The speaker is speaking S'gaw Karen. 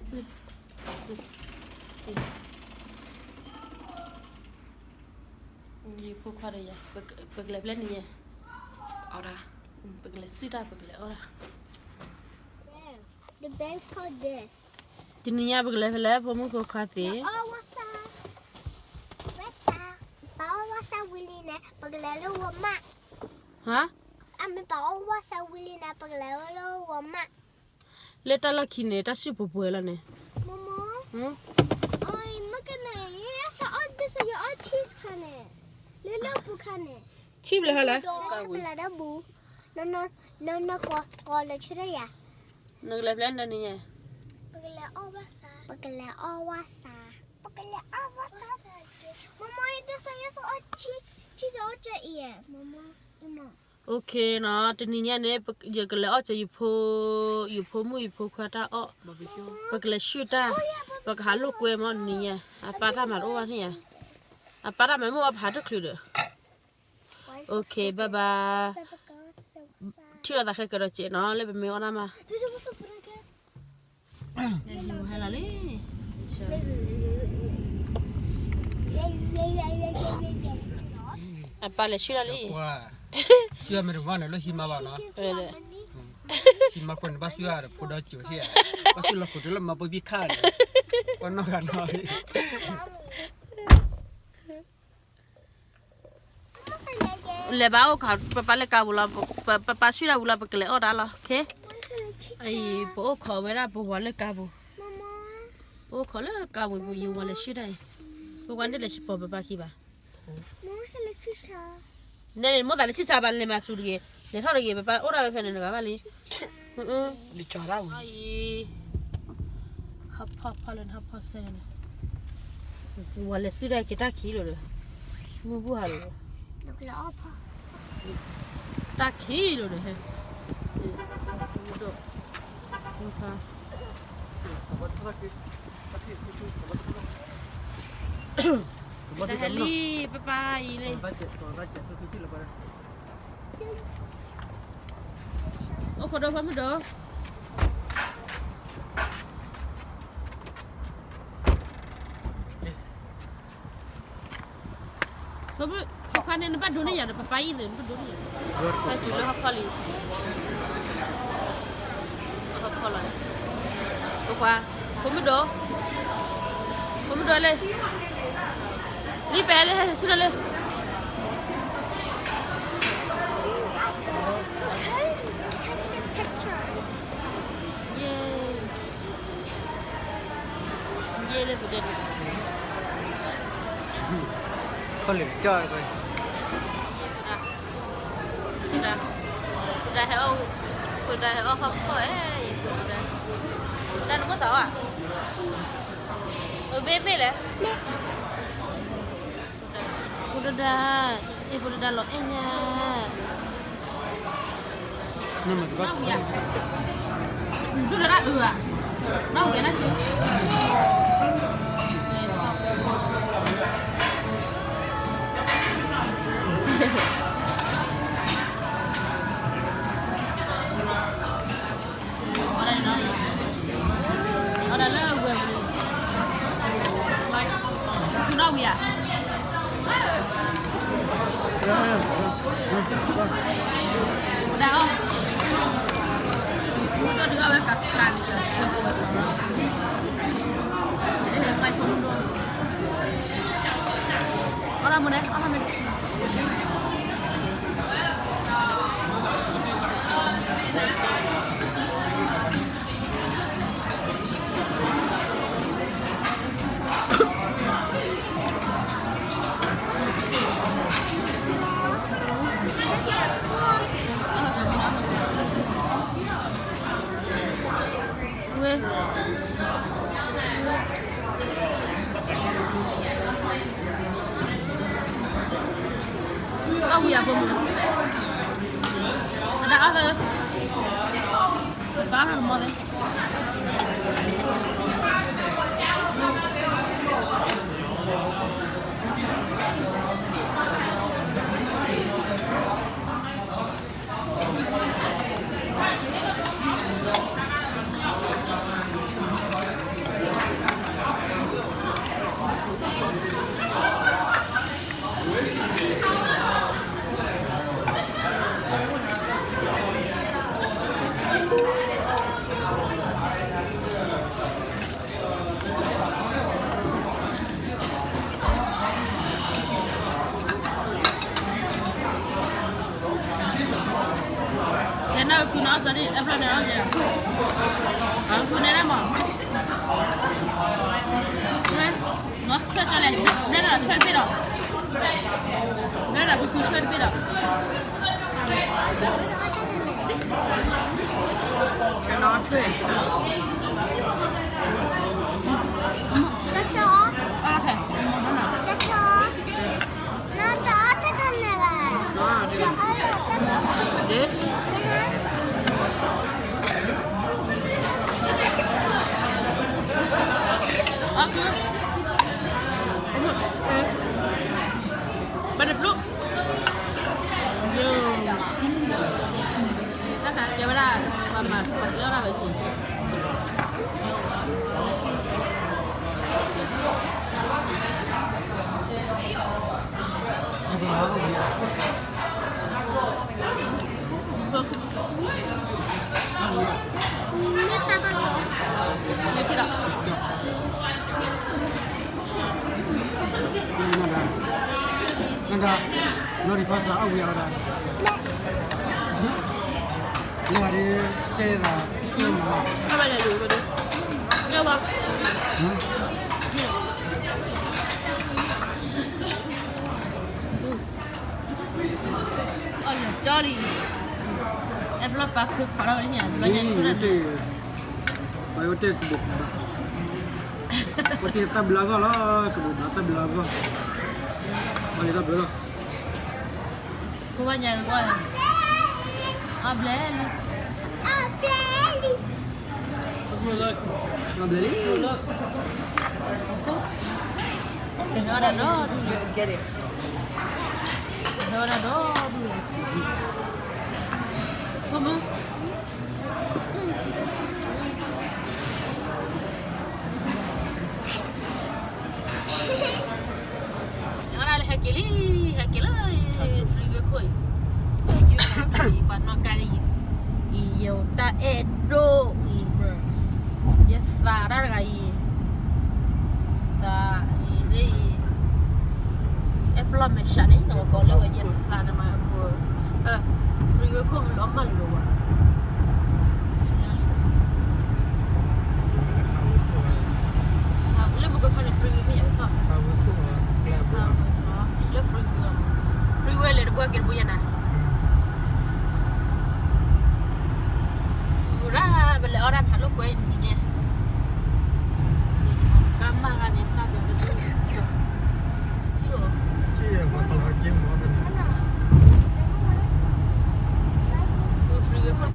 ယဖိခွါဒီးယၤ, ပကလဲၤဖဲလဲၣ်နံၤညါ, အီၣ်ဒၣ်, ပကလဲၤစုၣ်တၢ် ပကလဲၤအီၣ်တၢ်, the best called this. တနံၤညါပကလဲၤဖဲလဲၣ် ဖိမုၣ်ဖိခွါသ့ၣ်, ပအီၣ်ဝါစၢ်ဝံၤလံန့ၣ် ပကလဲၤလၢဝီမး, ဟါ, အမ့ၢ်ပအီၣ်ဝါစၢ်ဝံၤလံန့ၣ် ပကလဲၤလၢဝီမး. လၢတၢ်လီၢ်ခံန့ၣ် တၢ်စုၣ်ပှဲၤပှဲၤလီၤန့ၣ်, မ့ၢ်ကန့ၣ် ယအီၣ် cheese ခါန့ၣ်, လၢလၢပူၤခါန့ၣ်, cheese ဘျဲၣ်ဟဲလဲၣ်, ပလၢဒၢဘူး, နနကိးလၢဆၢထၢၣ်ယၤ, နကလဲၤဖဲလဲၣ်နံၤညါ, ပကလဲၤအီၣ်ဝါစၢ်, ပကလဲၤအီၣ်ဝါစၢ်, ပကလဲၤအီၣ်ဝါစၢ်, မ့ၢ်မ့ၢ် ယတစၢ်ယဲၢ်စၢ်အီၣ် cheese အီၣ်ကၢအံၤ, မ့ၢ်မ့ၢ် OK နီၤ, တနံၤညါန့ၣ် ယကလဲၤအီၣ်ကၢယဖိ, ယဖိမုၣ်ယဖိခွါတၢ်အီၣ်, ပကလဲၤဆူၣ်တၢ်, ပကဟးလိာ်ကွဲမးနံၤညါ, အပၢ်တၢ်မၤတအိၣ်ဘၣ်န့ၣ်ဧါ, အပၢ်တၢ်မၤမ့ၢ်အိၣ်ဘၣ်ပဟးတချုးဒီး, OK bye bye, ထံၣ်လိာ်သးခဲကဒီးစဲးနီၤ လၢပမ့ၢ်အီၣ်တၢ်မး ဟဲလီၤလံ, အပၢ်လဲၤဆူၣ်တၢ်လံ, ဆူၣ်မ့ၢ်တမၤန့ၣ်လၢဟံးမါဘၣ်နီၤ, ဟံးမါဃိန့ၣ် ဘၣ်ဆူၣ်ဖိဒီးကၠိၤထံၣ်, ဘၣ်ဆူၣ်လီၤခိၣ်တုၤလၢမၤပှဲၤဘံၣ်ခါန့ၣ်, ပှၤနီၢ်ဂၤနီၤ လဲၤဘၣ်အိၣ်ခီ ပပၢ်လၢကါပူၤလီၤ, ပပၢ်ဆူၣ်တၢ်ပူၤလီၤ ပကလဲၤအီၣ်တၢ်လီၤ, ခဲအံၤ ပအိၣ်ခိးဝဲဒၣ်ပဝၤလၢကါပူၤ, ပအိၣ်ခိးလၢကါပူၤ ယဝၤလဲၤဆူၣ်တၢ်အံၤ, ပဝၤန့ၣ်လဲၤစပီၤပပၢ်ခံဘၣ်, နဲန့ၣ် မိၣ်သးလၢဆံၣ်ဆါဘၣ် လဲၤမၤစူၤတဂ့ၤ, လဲၤထီၣ်တဂ့ၤ ပပၢ်အိၣ်ဒၣ်ဝဲဖဲန့ၣ်တဂၤဘၣ်လံ, လံၤကၠီၤဒၣ်ဝဲအံၤ, ဟီၣ်ဖီၣ်ဖီၣ်လၢနဟီၣ်ဖီၣ်စဲန့ၣ်, ဝၤလဲၤဆူၣ်တၢ်က့ၤတၢ်ခံးလိာ်ဒီး, မုၢ်ဘူၣ်ဟးလိာ်ဒီး, တၢ်ခံးလိာ်ဒီးဟဲ, ဒိၣ်, တဟဲလံ, ပပၢ်အံၤလံ, အိၣ်ခိးဒီးဖိမုၣ်ဒီး ဖိခွါန့ၣ် နဘၣ်ဒိးန့ၢ်ယၤဒီး ပပၢ်အံၤသ့ၣ် နဘၣ်ဒိးန့ၢ်ယၤ, ဟဲတုၤလၢဟီၣ်ဖီၣ်လံ, ဟီၣ်ဖီၣ်လီၤ, ဖိခွါ, ဖိမုၣ်ဒိး, ဖိမုၣ်ဒိးလၢ, လံပဲလၢဟဲဆူၣ်လၢလၢ ယဲလၢပဒဲန့ၣ်, ခီလ့ၣ်ကၠီၣ်, ပဒဲဟဲအီၣ်, ပဒဲဟဲအီၣ်ဟီၣ်ခိၣ်အဲ, ပဒဲ, ပဒဲနမိၣ်သးဝဲ, အမ့ၢ်မ့ၢ်လဲၣ် ဖိတဒါ, အ့ၣ် ဖိတဒါလီၤအဲၣ်ညါ, နမ့ၢ်တဘၣ်, ဒူၣ်လၢဒၣ်အၢ, နီၢ်ဝံၤနၢ်ဆူ အီၣ်ဒၣ်လၢအဝဲၢ်ပူၤ, ပူၤနီၣ်ဝံၤဧါ, ပဒၣ်အီၣ်, ပဒၣ်အီၣ်ဝဲကးကးန့ၣ်, အီၣ်ဒၣ်မ့ၢ်န့ၣ်, အီၣ်ဒၣ်မ့ၢ်န့ၣ် ဝဲ, အီၣ်ဝံၤအဖိမုၣ်, အဒၣ်အီၣ်သၢ, ဘၣ်အီၣ်မ့ၢ်သ့ အဃိန့ၣ်ဒၣ်မး, ဆွဲကလဲၣ်, ဘျဲၣ်ဒီးဆွဲတဘ့ၣ်ဒီး, ဘျဲၣ်ဒီးဖုဖုဆွဲတဘ့ၣ်ဒီး, ဆွဲနီၤဆွဲ, တၢ်ဆိၣ်အီၤ, တၢ်ဆိၣ်အီၤ, နတအီၣ်တၢ်တန့ၣ်ဘၣ်, ဒ့ၣ် အီၣ်ကု, ဘၣ်တဘျုး, ယိၤ, တၢ်ခါကဲဝဲဒၣ်, ပှၤမၤပှၤကျဲအီၣ်ဒၣ်ဝဲက့ၤ နထံၣ်ဒီး, နဒၣ်, လီၤဒံးဖီသးအဝံၤအီၤဒၣ်, လီၤဒံး, တဲဒၣ်, အဝဲလဲၤလူၤ, ကဲဝဲ, အီၣ်လၢကၠီလံ, အဲၣ်ပလီၢ်ပာ်ခုခီထီၣ်ဝဲလၢညါ, ပှၤတဲကဘိးဘၣ်, ပှၤတဲကဘိးဘၣ်, ပှၤတဲသၣ်ဘျါဂီၢ်လီၤ, ကဘိးဘၣ်သၣ်ဘျါဂီၢ်, ပှၤလဲၤတၢ်ဘျၢလီၤ, ဖိဘၣ်ညါလၢကွၢ်, အဘျဲၣ်လံ, အဘျဲၣ်လံ, အဘျဲၣ်လံ, ဒီးဒီးဒီး, ဒီးဒီးဒီး, ဖိမုၣ် အဝဲဒၣ်လၢဟဲက့ၤလံ, ဟဲက့ၤလၢ freeway ခိၣ်အံၤ, ဟဲက့ၤလၢ ပှၤနီၢ်ကါလၢယံၤ, အံၤ ယတၢ်အဲၣ်ဒိၣ်အံၤ, ယသးတၢ်တဂၤအံၤ, သးအံၤလၢအံၤ, အဲၣ်ပလီၢ်မဲာ်ဆှးန့ၣ် နဝဲကိးလၢဝဲယသးနမၤအပူၤ, freeway ခိၣ်မုၢ်လီၤမၢ်လီၤဝဲ လၢမုၢ်ကခါန့ၣ် freeway မ့ၢ်ယၤထီၣ်, လၢ freeway, freeway လဲၤတဘှါက့ၤတဘှါယၤနၤ, မူရၣ် ပလဲၤအီၣ်ဒၣ်ဖးလိာ်ကွဲနံၤန့ၣ်, ကါမၢ်ဂၤန့ၣ် ဖးဘျီ